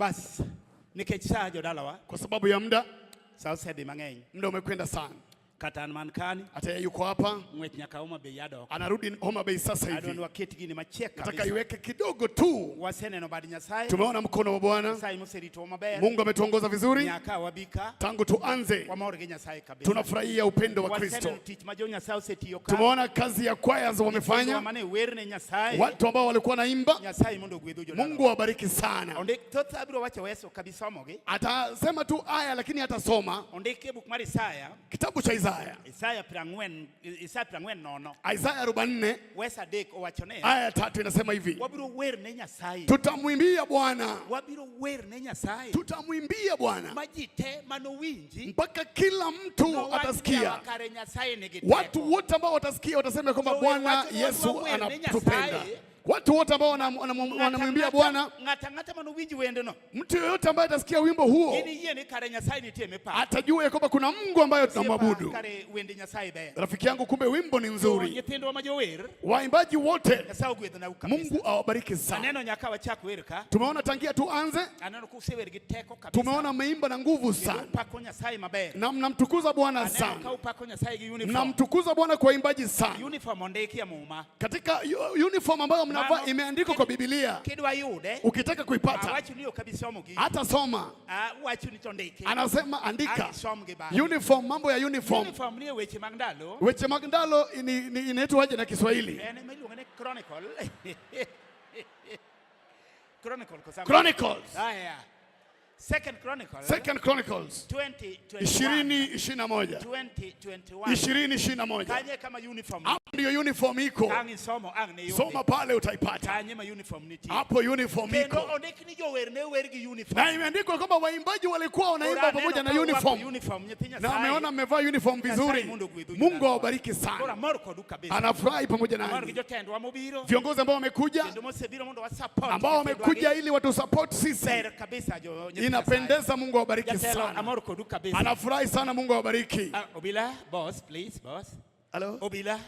Bas, nikech sa, jodalawa, Kwa sababu ya muda, sa osedhi mang'eny. Muda umekwenda sana. Kata an man kani, Hata yeye yuko hapa, ng'wech nyaka Homa Bay adok. Anarudi Homa Bay sasa Adwa ni hivi. waket gini machiek Nataka kabisa. iweke kidogo tu. Waseneno bad Nyasaye. Tumeona mkono wa Bwana. Nyasaye moseritowa maber. Mungu ametuongoza vizuri Nyaka wabika. Tangu tuanze. Wamor gi Nyasaye kabisa. Tunafurahia upendo wa Kristo. Waseneno tich ma jo Nyasaye osetiyo ka. Tumeona kazi ya choirs Nyithindwa wamefanya, mane wer ne Nyasaye. Watu ambao walikuwa naimba. Nyasaye mondo ogwedhu, jodalawa. Mungu awabariki sana. Ondik thoth abiro wacho weso kabisomogi. Atasema tu aya, lakini hatasoma Ondik e buk mar Isaya, kitabu cha Isaya, Isaya 40, Isaya 40, Isaya 44 wes 3 owacho niya, aya 3 inasema hivi, wabiro wer ne Nyasaye. Tutamwimbia Bwana, Wabiro wer ne Nyasaye. Tutamwimbia Bwana Ma ji te manowinji mpaka kila mtu nowach ni atasikia. yawa kare Nyasaye nigi teko. Watu wote ambao watasikia watasema kwamba Jower Bwana wacho ni Yesu wadwa wer ne anatupenda. Nyasaye. Watu wote ambao wanamwimbia Bwana, Ng'ata ang'ata manowinj wendno mtu yoyote ambaye atasikia wimbo huo giniyie ni kare Nyasaye nitie mipako. Atajua ya kwamba kuna Mungu ambaye tunamwabudu. Kare wende Nyasaye ber. Rafiki yangu, kumbe wimbo ni nzuri. Nyithindwa ma jower, Waimbaji wote, Nyasaye ogwedhnau kabisa. Mungu awabariki sana. Aneno nyaka wachak wer ka. Tumeona tangia tuanze, Aneno kusewer gi teko kabisa. Tumeona mmeimba na nguvu Kendo sana upako Nyasaye maber. Na mnamtukuza Bwana Aneno ka sana, upako Nyasaye gi uniform. Mnamtukuza Bwana kwa waimbaji sana. Uniform ondiki e Muma. Katika uniform ambayo mnavaa imeandikwa kwa Biblia. Kidwa yude, Ukitaka kuipata, awacho ni ok abi somo gi. Hata soma. Awacho ni to ndiki. Anasema andika. Ang isom gi bang'e. Uniform, mambo ya uniform. Uniform ni e weche mag ndalo. Weche mag ndalo inaitwaje na Kiswahili? En ema iluongo ni Chronicle. Chronicle kosa? Chronicles. Ah, yeah. Second Chronicle. Second Chronicles 20, 21. 20:21. 20, 21. 20:21. Kanye kama uniform. Hapo ndio uniform iko. Ang isomo ang ne Soma pale utaipata. Kanye ma uniform nitie. Hapo uniform Kendo iko. ondik ni jower ne wer gi uniform. Na imeandikwa kwamba waimbaji walikuwa wanaimba Koro pamoja aneno na ka urwako uniform. uniform nyithi Na Nyasaye. ameona mmevaa uniform Nyasaye vizuri. mondo ogwedhu, Mungu jodalawa. awabariki Koro sana. amor kodu kabisa. Anafurahi pamoja Amor gi nanyi. jotendwa mobiro. Viongozi ambao wamekuja, Kendo mosebiro mondo wasupport ambao nyithindwa wamekuja gi. ili watusupport sisi. Ber kabisa jo nyithi Inapendeza, Mungu awabariki Nyasaye. Jatelo sana. amor kodu kabisa. Anafurahi sana, Mungu awabariki. Ah, Obila, boss, please, boss. Hello? Obila, Nyasaye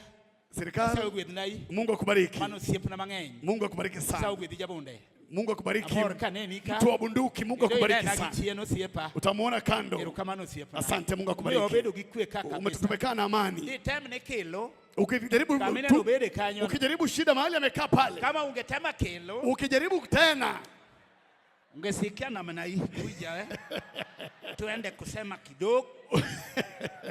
Serikali, ogwedhnai. Mungu akubariki. Mano osiepna mang'eny. Mungu akubariki Nyasaye sana. ogwedhi, jabunde. Mungu akubariki. Amor kaneni ka. Mtu wa bunduki, Mungu Kendo akubariki inena gi sana. chien osiepa. Utamuona kando. Erokamano, osiepna. Asante, Mungu Miyo akubariki. wabedo gi kwe ka kabisa. Umetumekaa na amani. Ditem ni kelo. Ukijaribu Kama ineno bede kanyo. Ukijaribu shida mahali amekaa pale. Kama ungetema kelo, Ukijaribu tena ungesikia namna hii kuja eh. Tuende kusema kidogo.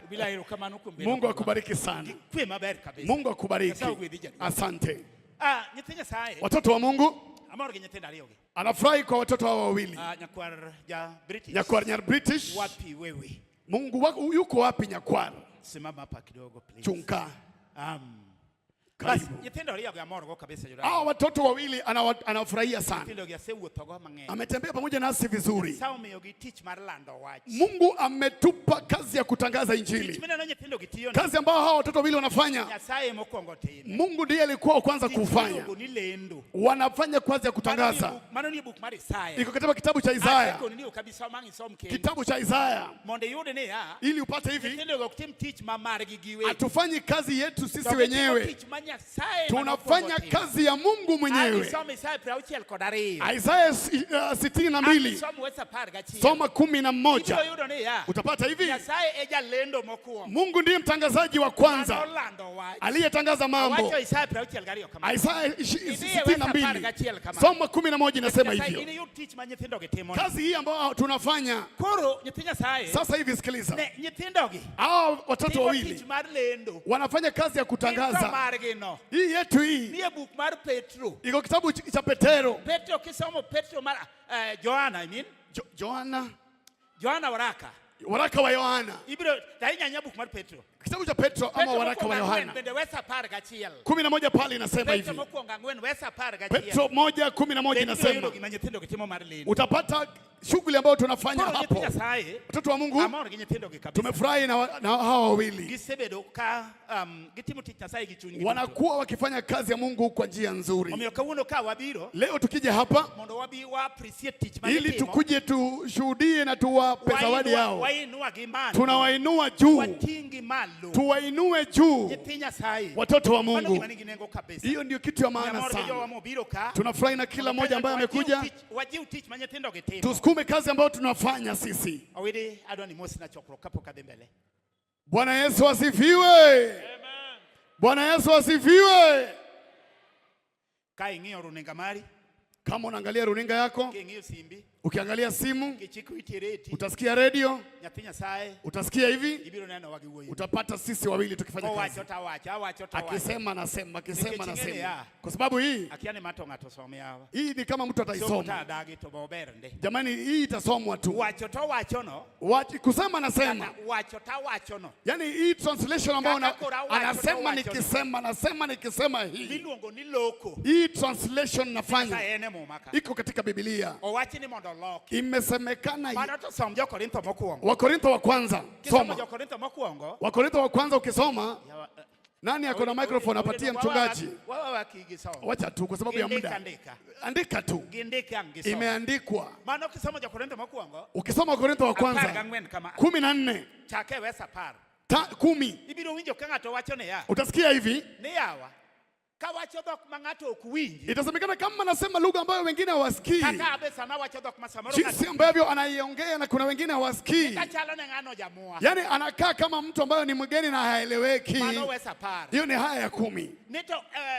Bila erokamano kuom bedo Mungu kodwa. akubariki sana. Gi kwe maber kabisa. Mungu akubariki. Nyasaye ogwedhi, jaduong'. Asante. Ah, nyithi Nyasaye. Watoto wa Mungu, Amor gi nyithindo ariyo gi. Anafurahi kwa watoto hawa wawili. Ah, nyakwar ja British. Nyakwar nyar British. Wapi wewe? Mungu wako yuko wapi, nyakwar? Simama hapa kidogo, please. Chunka. Bas, Karibu. nyithindo ariyo gi amorgo kabisa, jodala. Hawa watoto wawili anafurahia sana. Nyithindo gi asewuothogo mang'eny. Ametembea pamoja nasi vizuri. Nyasaye omiyogi tich mar lando wach. Mungu ametupa kazi ya kutangaza Tich Injili. mineno nyithindo gi tiyo ni, Kazi ambayo hawa watoto wawili wanafanya, Nyasaye mokwongo time. Mungu ndiye alikuwa wa kwanza Tich kufanya. miluongo ni lendo. Wanafanya kazi ya Mano kutangaza. ni e buk mar Isaya. Iko katika kitabu cha Isaya. Asekoni ni ok abi somo ang' isom kendi. Kitabu cha Isaya. Mondo iyud niya, Ili upate hivi, nyithindo go ok tim tich ma margi giwegi. Hatufanyi kazi yetu sisi To gitimo wenyewe. tich ma Nyasaye Tunafanya manokwongo timo. kazi ya Mungu Ang' mwenyewe. isom Isaya 62. Isaya sitini na Ang' mbili isom wes 11. Soma 11. Ibiro yudo niya, Utapata hivi, Nyasaye e jalendo mokwongo. Mungu ndiye mtangazaji wa kwanza Manolando wach. aliyetangaza mambo. Owacho Isaya 62 kama. Isaya Idhi e sitini wes na apar mbili gachiel kama. soma 11 inasema Nyasaye, hivyo. in iyud tich ma nyithindo gi timo. Ni. Kazi hii ambayo tunafanya Koro nyithi Nyasaye, sasa hivi, sikiliza, ne nyithindogi hawa watoto timo wawili tich mar lendo. Wanafanya kazi ya Gin to kutangaza. margi no. Hii yetu hii Nie buk mar Petro. Iko kitabu cha Petero, Petro kisomo Petro mar Johanna, I mean. Joana, Johanna waraka. Waraka wa Yohana, Ibiro ahinya buk mar Petro. Kitabu cha Petro ama Petro waraka wa mokwongo 4 Yohana bende wes 11. 11 pale inasema Petro hivi. mokwongo 4 wes 11. Petro 1:11 Bende ibiro inasema yudo gima nyithindo gi timo mar lendo. Utapata Shughuli ambayo tunafanya Koro hapo. nyithi Nyasaye, Watoto wa Mungu, amor gi nyithindogi kabisa. Tumefurahi na hawa wawili. Gisebedo ka gitimo tich Nyasaye gi chunygi duto. Wanakuwa wakifanya kazi ya Mungu kwa njia nzuri. Omiyo kawuono ka wabiro Leo tukija hapa mondo wabi wa appreciate tich ma ili gitimo, tukuje tushuhudie na tuwape zawadi yao, wainua gi malo, tunawainua juu, wating'i malo, tuwainue juu, nyithi Nyasaye. Watoto wa Mano Mungu. gima nigi nengo kabisa. Hiyo ndio kitu ya maana Amor gi jowa sana. mobiro ka. Tunafurahi na kila mmoja ambaye amekuja, Wajiw tich ma nyithindogi timo. Tusukume kazi ambayo tunafanya sisi. Owidi adwa ni mosna chokruok kapok adhi mbele. Bwana Yesu asifiwe. Bwana Yesu asifiwe. Ka ing'iyo runinga mari, Kama unaangalia runinga yako, king'iyo simbi, ukiangalia simu, kichiko iti reti, utasikia redio, nyathi Nyasaye, utasikia hivi, ibiro neno wa gi wuoyi. Utapata sisi wawili tukifanya kazi. Owacho to awacho, awacho to awacho. Akisema nasema, akisema Nikech ing'e nasema. niya. Kwa sababu hii Akia ni ma to ng'ato som yawa. Hii ni kama mtu Somo ta ataisoma. adagi to bober ndi. Jamani, hii itasomwa tu. Wacho to wacho no, Kusema nasema. kata wacho to wacho no. Yaani hii translation ambayo Kaka koro awacho to anasema wacho no. nikisema nasema nikisema hii. Miluongo ni loko. Hii translation nafanya Sa en e Muma ka. Iko katika Biblia. Owachi ni mondo oloki. Imesemekana Mano to som Jo-Korintho mokwongo. Wakorintho wa kwanza Kisomo soma. Jo-Korintho mokwongo. Wakorintho wa kwanza ukisoma, Yawa, nani ako na microphone apatie mchungaji? Wawa wakigi somo. Wacha tu kwa sababu ya Gindika muda. ndika. Andika tu. Gindike ang gisom. Imeandikwa. Mano kisomo Jo-Korintho mokwongo. Ukisoma Wakorintho wa Apar kwanza gang'wen kama. 14 Chake wes 10. 10 Ibiro winjo ka ng'ato wacho niya. Utasikia hivi, Ni yawa. Kawacho dhok ma ng'ato ok winji. Itasemekana kama nasema lugha ambayo wengine hawasikii, Kaka abe sama wacho dhok ma samoro jinsi ambavyo anaiongea na kuna wengine hawasikii, kachalo ne ng'ano jamua. Yaani anakaa kama mtu ambayo ni mgeni na haeleweki. Mano wes 10. Hiyo ni haya ya 10. Ni to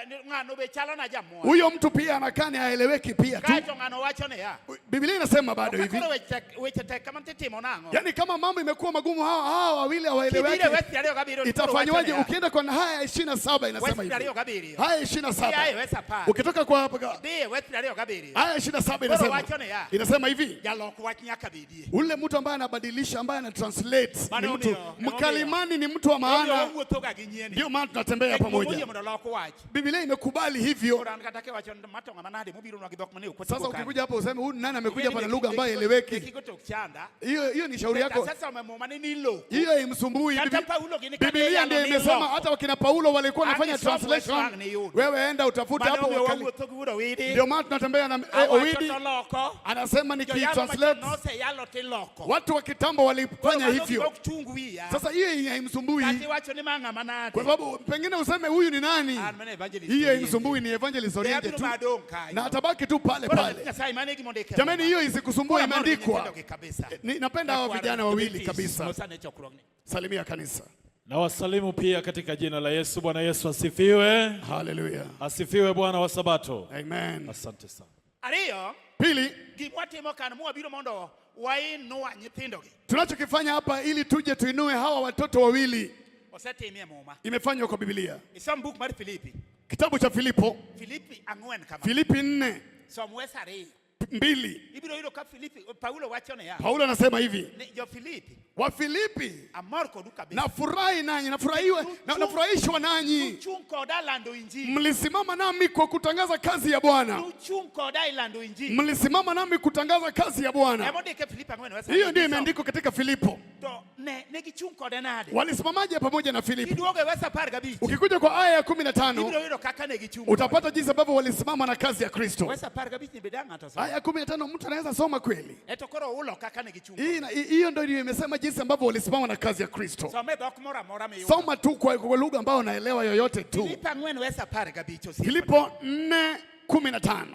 ni ng'ano be chalo na jamua. Huyo mtu pia anakaa ni haeleweki pia tu. Kaeto ng'ano wacho niya. Biblia inasema bado Ka hivi, koro weche tek kama titimo nang'o? Yaani kama mambo imekuwa magumu, hawa wawili Kibiro hawaeleweki, wes 27 to koro wacho itafanywaje? niya. Ukienda kwa haya ya 27 Wes inasema hivi, 27. Haya 27 Dhi wes 10. Ukitoka kwa Dhi wes 27. Aya 27 Koro inasema wacho niya. Inasema hivi, Jalok wach nyaka bedie. Ule mtu ambaye anabadilisha, ambaye ana translate ni Mano mtu omiyo, mkalimani, ni mtu wa Omiyo maana. wawuotho ga gi nyieni. Ndio maana tunatembea Nikech pamoja. oyie mondo olok wach. Biblia imekubali hivyo. Koro an kata kiwacho ni ma to ng'ama nade mobironwa gi dhok mane ok Sasa watigo kanyo. ukikuja hapa useme huyu nani amekuja hapa na lugha ambayo haeleweki. Kik otok chanda. Hiyo hiyo ni shauri yako. Sasa muma ni niloko. Hiyo haimsumbui. Kata Paulo gini kane Biblia yalo ndio ni imesema loko. hata wakina Paulo walikuwa wanafanya Angisomo translation. wach wang' ni yudo. Wewe enda utafute Mano hapo omiyo wakali. wawuotho gi wuod Owidi. Ndio maana tunatembea na Awacho Owidi. to loko. Anasema Joyalo machon nikitranslate. noseyalo tiloko. Watu wa kitambo walifanya Mano hivyo. gima ok chung wiya. Sasa hiyo haimsumbui. Kata iwacho ni ma ng'ama nade. Kwa sababu pengine useme huyu ni nani? An mana evangelist Hiyo Orienje. haimsumbui, ni evangelist Be Orienje abiro tu. madong' kanyo. Na atabaki tu pale Koro pale. Nyasaye mano e gima ondike e Jamani, Muma. hiyo isikusumbue, Koro amor gi imeandikwa. nyithindogi kabisa. Napenda hawa vijana wawili kabisa. Mosane chokruogni. Salimia kanisa. Na wasalimu pia katika jina la Yesu. Bwana Yesu asifiwe. Haleluya. Asifiwe Bwana wa Sabato. Amen. Asante sana. Ariyo, Pili, gimwatimo kan mwabiro mondo wainua nyithindogi tunachokifanya hapa ili tuje tuinue hawa watoto wawili osetimie Muma. Imefanywa kwa Biblia. Isom buk mar Filipi. Kitabu cha Filipo, Filipi 4 kama. Filipi 4 Som wes 2. 2. Ibiro yudo ka Filipi Paulo wacho niya. Paulo anasema hivi, Ni jo Filipi wa Filipi amor kodu kabisa. nafurahi nanyi, nafurahiwa na, nafurahishwa nanyi. Nuchung' koda lando injili. Mlisimama nami kwa kutangaza kazi ya Bwana. Nuchung' koda e lando injili. Mlisimama nami kutangaza kazi ya Bwana. Emondike Filipi 4 wes Hiyo 2. ndio imeandikwa katika Filipo. To ne gichung' kode nade? Walisimamaje pamoja na Filipo? Kiduogo e wes 15. Ukikuja kwa aya ya 15 Ibiro yudo kaka ne gichung' kode. Utapata jinsi ambavyo walisimama na kazi ya Kristo. Wes 15 ni beda ng'ato somo. Aya ya 15 mtu anaweza soma kweli. Eto koro ulo kaka ne gichung' Hii hiyo ndio imesema jinsi ambavyo walisimama na kazi ya Kristo. Some dhok moro amora miyudo. Soma tu kwa lugha ambayo unaelewa yoyote tu. Filipi 4 wes 15 osiepa. Filipo 4:15.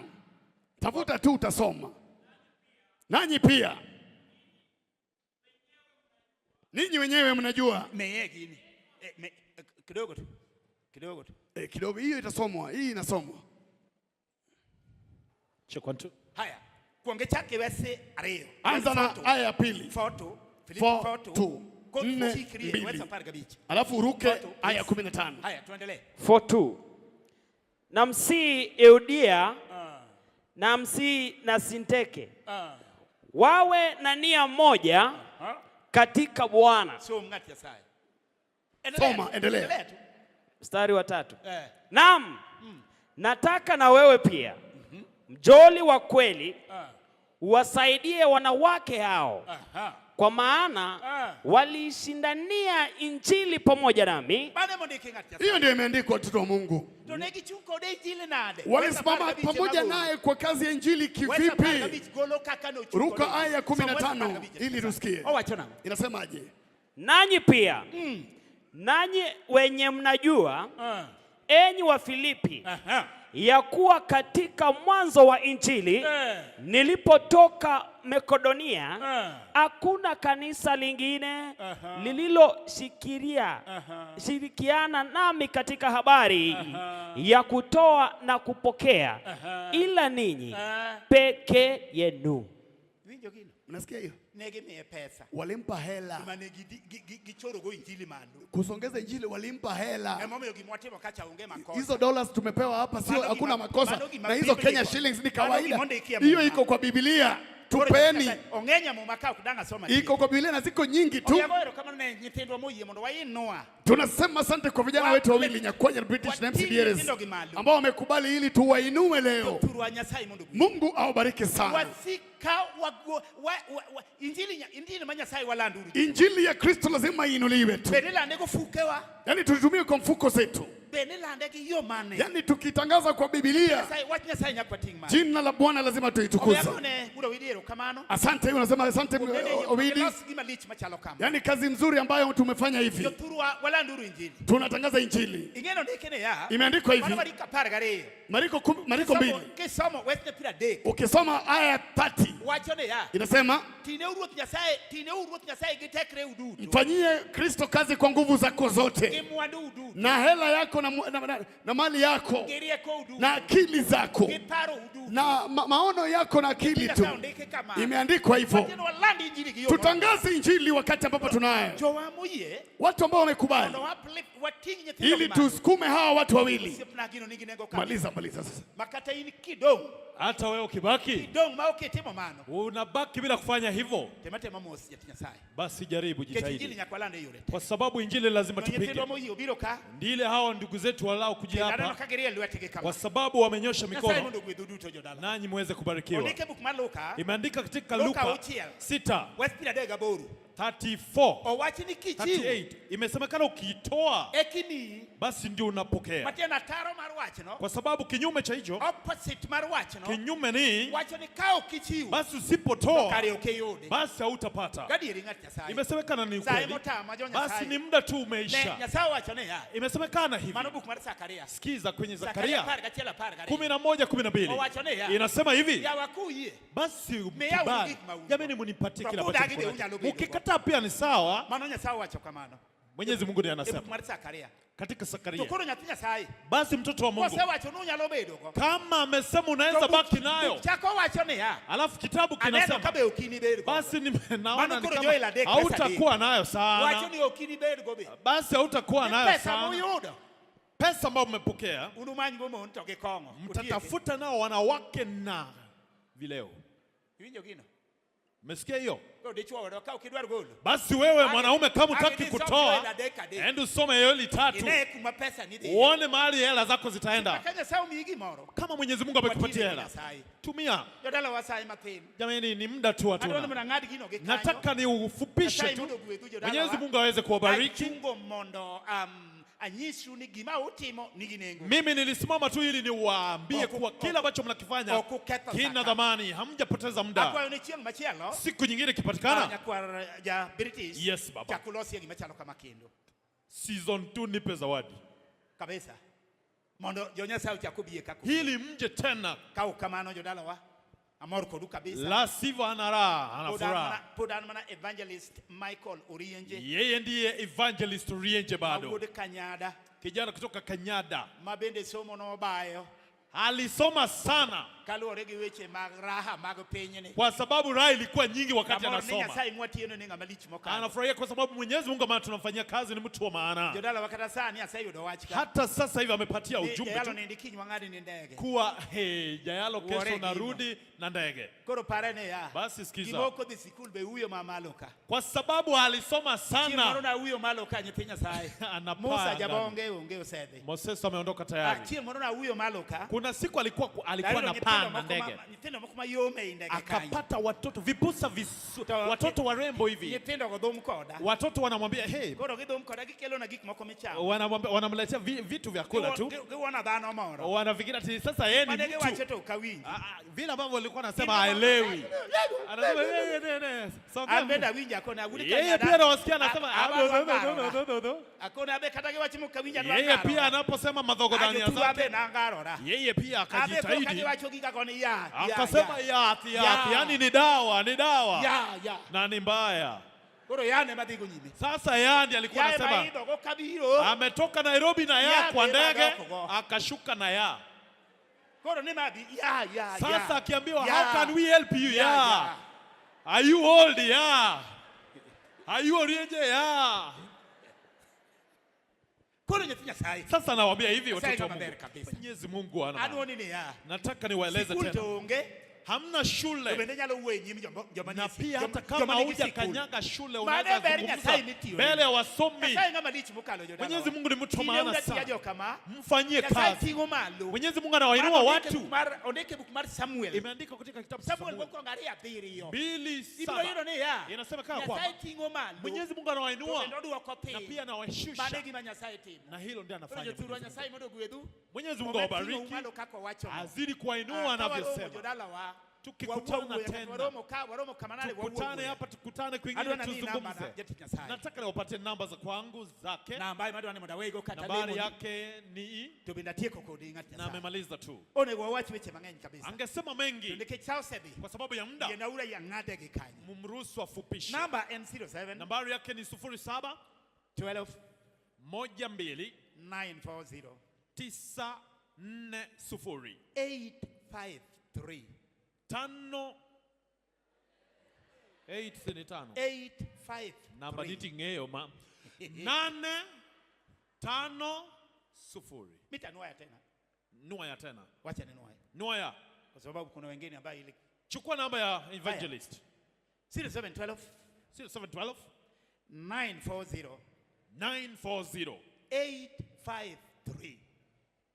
Tafuta tu utasoma. Nanyi pia ninyi wenyewe mnajua. Meye gini. Kidogo tu. Kidogo tu. Kidogo hiyo itasomwa, hii inasomwa. Check one, two. Haya. Kuonge chake wes 2. Anza na aya ya pili. 4:2. Filipi Four, 4:2. two. Kod Nne, chikri mbili. wes 15. Alafu uruke 4:2, aya please. 15. Haya, tuendelee. 4:2. Na msii Eudia na msii na Sinteke wawe na nia moja katika Bwana. Som ng'at Nyasaye. Soma, endelea. Endelea tu. Mstari wa 3. Eh. Naam, nataka na wewe pia mjoli wa kweli Uwasaidie wanawake hao, Aha. kwa maana waliishindania injili pamoja nami. Mano emondiki ng'at Nyasaye. Hiyo ndio imeandikwa, watoto wa Mungu. To ne gichung' kode injili nade? Walisimama pamoja naye kwa kazi ya injili kivipi? Golo kaka nochung' Ruka kode. aya ya Som wes 15 15 ili tusikie. Owacho nang'o? Inasemaje? Nanyi pia, nanyi wenye mnajua, enyi wa Filipi, ya kuwa katika mwanzo wa injili nilipotoka Makedonia, hakuna kanisa lingine lililoshikilia shirikiana nami katika habari ya kutoa na kupokea, ila ninyi peke yenu. Winjo gino? Mnasikia hiyo? Ne gimiye pesa. Walimpa hela Mane gichorogo injili malo. kusongeza injili, walimpa hela. Emomiyo gimwatimo kacha onge makosa. Hizo dollars tumepewa hapa sio, Mano hakuna makosa, mano gima na hizo Biblia Kenya iko. shillings ni Mano kawaida, gima ondikie hiyo Muma. iko kwa Biblia. Koro Tupeni, Nyasaye, ong'enya muma ka ok dang' asoma iko kwa Biblia na ziko nyingi tu. Omiyo agoyo erokamano ne nyithindwa moyie mondo wainua. Tunasema asante kwa vijana wetu wawili Nyakwanya na British na MC Wating'o Dieres nyithindo gi malo. ambao wamekubali ili tuwainue leo. Thurwa Nyasaye mondo ogwedhu. Mungu awabariki sana. Wasika wago wa injili ma Nyasaye walanduru. Injili ya Kristo lazima iinuliwe tu, Bende ilande gofukewa, yaani tutumie kwa mfuko zetu, bende ilande gi yo mane. yaani tukitangaza kwa Biblia, Nyasaye, wach Nyasaye nyaka wating' malo. jina la Bwana lazima Omiyo tuitukuze. agone Wuod Owidi erokamano. Asante, unasema asante Kuom nende yie Owidi, gilos gima lich machalo kama. yaani kazi nzuri ambayo tumefanya hivi, Jothurwa walanduru injili. tunatangaza injili. Ing'eno ndike niya. Imeandikwa hivi Mano Mariko 12. Mariko 2, Kisomo wesne 30. ukisoma aya ya 30 Wacho niya. inasema Tineuru Ruoth Nyasaye, tineuru Ruoth Nyasaye gi tekreu duto. mfanyie Kristo kazi kwa nguvu zako Gi zote mwandu duto. na hela yako na mali yako Gi rieko duto. na akili zako Gi paro duto. na maono yako na akili tu. Nyasaye ondike kamano. Imeandikwa hivyo. Matiende waland injili gi yo moro. Tutangaze injili wakati ambapo tunayo Jowa moyie watu ambao wamekubali, mondo uplift wating' nyithindo ili gi malo. tusukume hawa watu wawili. Osiepna gino nigi nengo kabisa. Maliza, maliza sasa. Makata in kidong', Hata wewe ukibaki kidong' ma ok itimo mano. unabaki bila kufanya hivyo, Tema tema mos jatich Nyasaye. basi jaribu, Nikech injili jitahidi, nyaka waland e yore te. kwa sababu injili lazima To tupige. nyithindwa moyie obiro ka, Ndile hawa ndugu zetu walao kuja aneno hapa, ka girie lwetgi kama. kwa sababu wamenyosha Nyasaye mikono, mondo ogwedhu duto jodala. nanyi muweze kubarikiwa. Ondike buk mar Luka, Imeandika katika Luka Luka auchiel. 6 wes 38. 34 Owach ni kichiwo 38 imesemekana ukiitoa ekimiyi. basi ndio unapokea, Matiende ataro mar wachno, kwa sababu kinyume cha hicho, opposite mar wachno, kinyume ni wacho ni ka ok ichiwo basi to usipotoa kare ok iyudi. basi hautapata. Gadieri ng'at Nyasaye. Imesemekana ni Saye ukweli, motama jo basi Nyasaye. ni muda tu Ne umeisha. Nyasaye owacho niya, Imesemekana hivi, mano buk mar Zakaria. sikiza kwenye Zakaria Zakaria 11 12. 11 12 Owacho niya, inasema hivi, yawa kuyie basi Miya mkubali. gik ma un go. Jamani, munipatie To kile ambacho kudagi mko be nacho. unyalo bedo go. Mkikataa pia ni sawa. Mano Nyasaye owacho kamano. Mwenyezi Mungu ndiye E buk anasema mar Zakaria. katika To Zakaria, koro nyathi Nyasaye basi mtoto wa Mungu kosewacho ni unyalo bedogo. kama amesema To unaweza baki nayo, buk chako wacho niya, alafu kitabu aneno kinasema ka be ok inibedgo. basi naona Mano ni koro kama Joel adek pesa hautakuwa nayo Wacho sana, ni ok inibedgo be. basi hautakuwa Ni nayo pesa sana. muyudo Pesa ambayo mmepokea unumanygo mon to gi kong'o. Otieke. mtatafuta nao wanawake na vileo. Iwinjo gino? Umesikia hiyo? Koro dichuo odo ka ok idwar golo. Basi wewe Age- mwanaume, kama age hutaki ni som kutoa, Joel adek adek. enda usome Yoeli 3 Ine kuma pesa ni dhi. uone mahali hela zako zitaenda. Ka Nyasaye omiyi gimoro, Kama Mwenyezi Mungu amekupatia watine hela, Nyasaye. tumia. Jodala wasaye mathin. Jamani, ni muda tu Adwaro hatuna. mondo ang'ad gino gi kanyo. Nataka ni ufupishe Nyasaye tu. mondo ogwedhu jodalawa. Mwenyezi Mungu aweze kuwabariki. Achungo mondo anyisu ni gima utimo nigi nengo. Mimi nilisimama tu ili niwaambie kuwa kila ambacho mnakifanya Okuketho kina saka. dhamani, hamjapoteza muda. Akwayo ni chieng' machielo. Siku nyingine ikipatikana, Nyakwar ja British. Yes, baba. Chak ulosie gima chalo kama kendo. Season 2 nipe zawadi Kabisa. Mondo jo Nyasaye ochak obie kaka. ili mje tena, Ka ok kamano jodalawa. Amor kodu kabisa. la sivyo ana raha, ana Pod an furaha. pod an mana evangelist Michael Orienje. Yeye ndiye evangelist Orienje, bado Mawuod Kanyada. kijana kutoka Kanyada, Ma bende somo nobayo. alisoma sana Kaluwore gi weche mag raha mag pinyni. kwa sababu raha ilikuwa nyingi wakati Amor ni anasoma. Nyasaye mwatiyone ni ng'ama lich mokalo. Anafurahia kwa sababu Mwenyezi Mungu ambaye tunamfanyia kazi ni mtu wa maana. Jodalawa kata sani aseyudo wach ka. Hata sasa hivi amepatia Ni ujumbe Jayalo tu nindi kiny wang'adi ni ndege. kuwa hey, Jayalo Wuore kesho gino. narudi na ndege. Koro pare niya. Basi sikiza. Gimoko dhi sikul be uyo mamalo ka. Kwa sababu alisoma Chieng' moro sana. na uyo malo ka nyithi Nyasaye. Anapaa Musa angani. jabonge onge osedhi. Moses ameondoka tayari. Chieng' moro na uyo malo ka. Kuna siku alikuwa Nayudo na nyithindo paa na ndege, Nyithindo moko mayom ei ndege kanyo. Akapata watoto vipusa watoto warembo hivi. Nyithindo go dhum koda. Watoto wanamwambia hey, Koro gidhum koda gikelona gik moko michamo. wanamwambia, wanamletea vitu vya kula tu, Giwuona dhano moro. wanafikiri ati sasa yeye ni Mane mtu. giwacho to ok awinji. Ah, ah, vile ambavyo walikuwa wanasema haelewi, anasema "Eh, eh, eh, songea." An bende awinjo akone awuod Yeye pia anawasikia anasema "Ah, no, no, no, no, no, no, no." Akone abe kata giwacho mok awinjo adwa Yeye pia ngarora. anaposema madhogodhania Ajotuo abe zake, nangarora. yeye pia Abe koro ka akajitahidi giwacho giga koni ya. Ya, akasema ya. yati yati, Ya. yani ni dawa, ni dawa Ya, ya. na ni mbaya. Koro yane madhigo nyime. Sasa yandi alikuwa Yae anasema maidho go kabiro. ametoka Nairobi na ya Ya kwa be ndege madoko. akashuka na ya. Koro ni madhi ya ya ya. Sasa akiambiwa Ya. how can we help you? Ya, Ya. ya. Are you old? Ya. Are you Orienje? Ya. Koro nyathi Nyasaye. Sasa nawaambia hivi Nyasaye watoto wa ng'ama Mungu. ber kabisa. Mwenyezi Mungu ana. Anuoni ni ya. Nataka niwaeleze Sikul tena. to onge. Hamna To shule bende nyalo wuoyo e nyim joma na nie pia hata joma kama nigi sikul. hujakanyaga shule Mano unaweza ber zungumza Nyasaye mitiyo mbele ya wasomi. Nyasaye ng'ama lich mokalo jodalawa. Mwenyezi Mungu ni mtu wa Tinde maana udatiya sana. jokama. Mfanyie Nyasaye kazi. ting'o malo. Mwenyezi Mungu anawainua Mano ondike watu. buk ondike buk mar Samuel. Imeandikwa katika kitabu cha Samuel Samueli mokwongo ariyo abiriyo. mbili Ibiro saba yudo niya. Inasema kama kwamba Nyasaye ting'o malo. Mwenyezi Mungu To anawainua kendo oduoko na piny. pia Mano e anawashusha, gima Nyasaye timo. na hilo ndiyo Koro anafanya jothurwa Mwenyezi Mungu. Nyasaye mondo ogwedhu. Mwenyezi Mungu Omed ting'ou awabariki, malo kaka owachono. azidi kuwainua Ah, ka waromo anavyosema. jodalawa, Tukikutana wawuo wuoya, tena. waromo ka, waromo kama nade, wawuo Tukutane wuoya. hapa, tukutane kwingine, Adwa nami namba na tuzungumze. jatich Nyasaye. Nataka niwapatie namba za kwangu zake. Namba ema adwa ni mondo awego kata Nambari lemo yake ni to bende atieko kodi ng'at na Nyasaye. amemaliza tu. Onego wawach weche mang'eny kabisa. Angesema To mengi nikech sa osedhi, kwa sababu ya muda, yienauru ang'ade gi kanyo. mumruhusu afupishe. Namba en 07 Nambari yake ni 07 12 12 940 940 853 5 8 ni tano. 853 Namba niti ng'eyo ma 8 5 0. Mitanuaya tena. Nuaya tena. Wacha ninuaye. Nuaya. Kwa sababu kuna wengine ambao ili Chukua namba ya evangelist. 0712 0712 940 940 853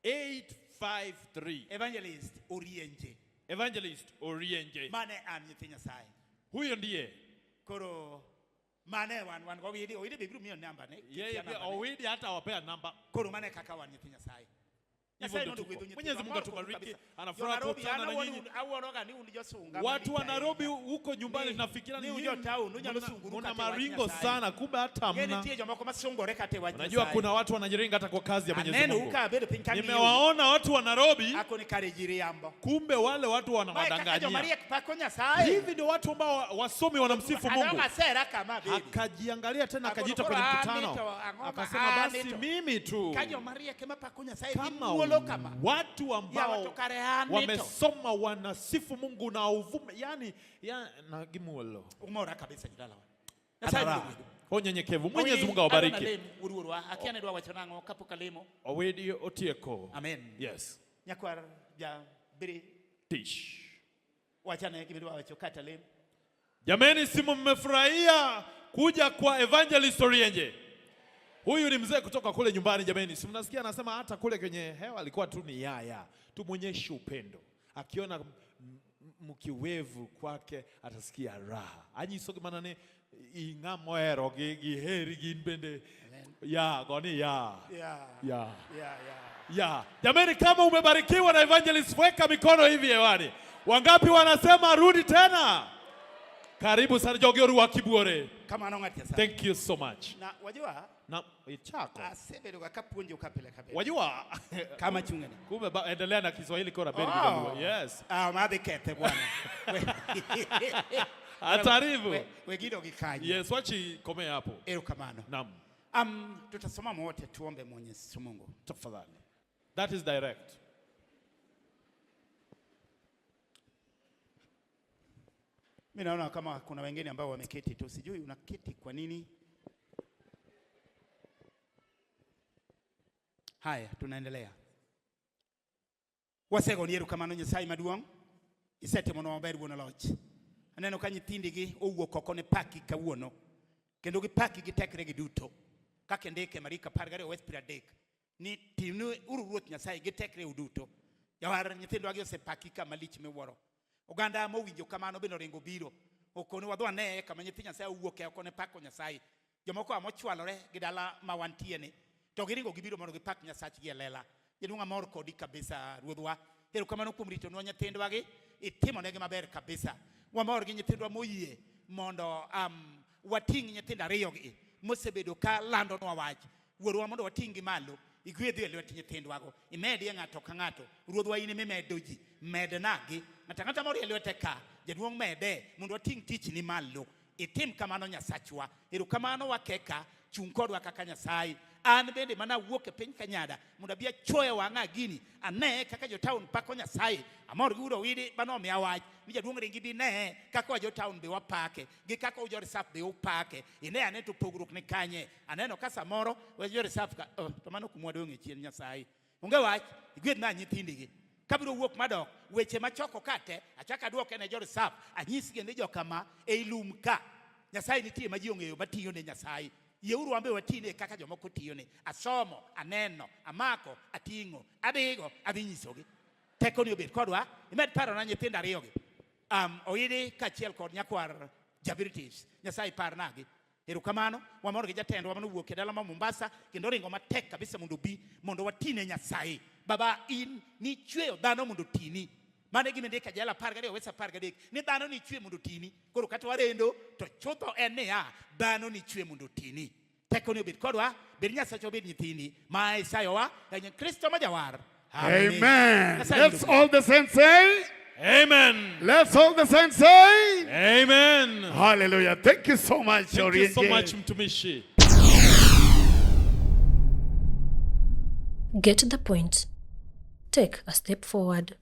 853. Evangelist Orienje. Evangelist Orienje. Mane an nyithi Nyasaye. Huyo ndiye. Koro mane wan wan go Owidi be biro miyo namba ne. Yeye Kikia pia namba ne. Owidi hata wapea namba. Koro mane kaka wan nyithi Nyasaye. Hivyo Nyasaye ndio mondo tuko. ogwedhu nyithiwa. Mwenyezi Mungu Mor kodu atubariki. kabisa. Ana Jo furaha Nairobi, kukutana an na awuon nyinyi. Awuoroga ni un josunga Watu wa malich Nairobi ahinya. huko nyumbani nafikiria Ni ni un nyinyi jo town, unyalo sunguru muna kata e wach maringo Nyasaye. sana, kumbe hata Ng'e hamna. nitie jomoko masungore kata e wach Unajua Nyasaye. kuna watu wanajiringa hata kwa kazi ya Mwenyezi Aneno Mungu. ka abedo piny kang'iyo. Nimewaona watu wa Nairobi, Akoni kare ji riambo. kumbe wale watu Mae kaka joma wanawadanganyia. riek pako Nyasaye. Hivi ndio watu ambao wasomi wanamsifu Mungu. Adong' asera kama abedi. Akajiangalia tena Akono akajiita koro kwenye an mkutano, nito, ang'o ma akasema an basi nito." mimi tu Ka joma riek ema pako Nyasaye gi kama muolo kama. watu Yawa ambao to kare an nito. wamesoma wanasifu Mungu na uvume, yani ya, na gimuolo Umora kabisa jodalawa. Nyasaye Adara. mondo ogwedhu. Unyenyekevu. Mwenyezi Mungu Adwa awabariki. nalem wuruorwa. Akia ne dwa wacho nang'o kapok alemo. Owidi otieko. Amen. Yes. Nyakwar ja biri Tish. wachane gima idwa wacho kata lem. Jameni, simu mmefurahia kuja kwa Evangelist Orienje? Huyu ni mzee kutoka kule nyumbani jameni. Si mnasikia anasema hata kule kwenye hewa alikuwa tu ni yaya. Tumwonyeshe upendo. Akiona mkiwevu kwake atasikia raha. Anyiso mana ni ing'amohero gi giheri gin bende. Ya, goni ya. Yeah. Ya. Yeah, yeah. Ya. Jameni, kama umebarikiwa na Evangelist, weka mikono hivi hewani. Wangapi wanasema rudi tena? Karibu sana Jogiru wa Kibuore. Kamano ng'at Nyasaye. Thank you so much. Na wajua Na ichako. asebedo ga kapuonjo ka pile ka pile. Wajua Kama chungani. kumbe endelea na Kiswahili kora beri Oh. kidogo. Yes. Ah, madhi kethe bwana. Hataribu. We gido gi kanyo. Yes, wachi komea hapo. Erokamano. Naam. Tutasimama wote tuombe Mwenyezi Mungu. Tafadhali. That is direct. Mimi naona kama kuna wengine ambao wameketi tu, sijui unaketi kwa nini. Haya, tunaendelea. Wasegoni erokamano Nyasaye maduong'. Isetimona maber wuon loch. Aneno ka nyithindigi owuok oko ne paki kawuono. Kendo gipaki gi tekregi duto. Kaka ndike Mariko 12 wes 30. Ni timne uru Ruoth Nyasaye gi tekreu duto. Jawar nyithindwa gi osepaki ka malich miwuoro. Oganda mowinjo kamano bende oringo biro. Okoni wadhi wane kama nyithi Nyasaye owuoke oko ne pako Nyasaye. Jomoko a mochwalore gi dala ma wantie ni to giringo gibiro mondo gipak Nyasachgi e lela. Jaduong' amor kodi kabisa ruodhwa. Erokamano kuom ritonwa nyithindwa gi, itimonegi maber kabisa. Wamor gi nyithindwa moyie mondo wating' nyithindo ariyo gi mosebedo ka landonwa wach. Wuorwa mondo wating' gi malo, igwedhi e lwet nyithindwago, imedie ng'ato ka ng'ato. Ruodhwa in emimedo ji, mednagi. Ng'ato ang'ata morie lwete ka, jaduong' mede mondo wating' tichni malo. Itim kamano Nyasachwa. Erokamano wakeka, chung' kodwa kaka Nyasaye. An bende mana awuok e piny Kanyada mondo abi achuoye wang'a gini, ane kaka jo town pako Nyasaye. Amor gi Wuod Owidi mane omiya wach ni jaduong' ringi bi ne kaka wa jo town be wapake, gi kaka ujo Reserve be upake. Ine ane to pogruok ni kanye. Aneno ka samoro wa jo Reserve ka, oh, to mano kuma wadong' e chien Nyasaye. Onge wach, igwedhna nyithindigi. Kabiro wuok madok, weche machoko ka te, achako aduoke ne jo Reserve, anyisgi ni jokama ei lum ka. Nyasaye nitie ma ji ong'eyo matiyo ne Nyasaye. Yieuru wan be watine kaka jomoko tiyone. Asomo, aneno, amako, ating'o, adhigo, adhi nyisogi. Tekoni obed kodwa, imed parona nyithindo ariyogi. Oidi kaachiel kod nyakwar Jabiritis. Nyasaye parnagi. Erokamano, wamor gi jatendwa manowuok e dala ma Mombasa kendo oringo matek kabisa mondo obi mondo watine Nyasaye. Baba, in nichweyo dhano mondo otini. Mano e gima indiko e Jela 12 wes 13 ni dhano nichwe mondo otini. Koro kata warendo to chutho en niya, dhano nichwe mondo otini. Tekoni obed kodwa, bed Nyasacha obed nyithindi, ma isayowa e nying Kristo ma jawar. Amen. Nyasaye Let's mondo all the saints say. Amen. Let's all the saints say. Amen. Hallelujah. Thank you so much, Thank you so Orienje. much mtumishi. Get the point. Take a step forward.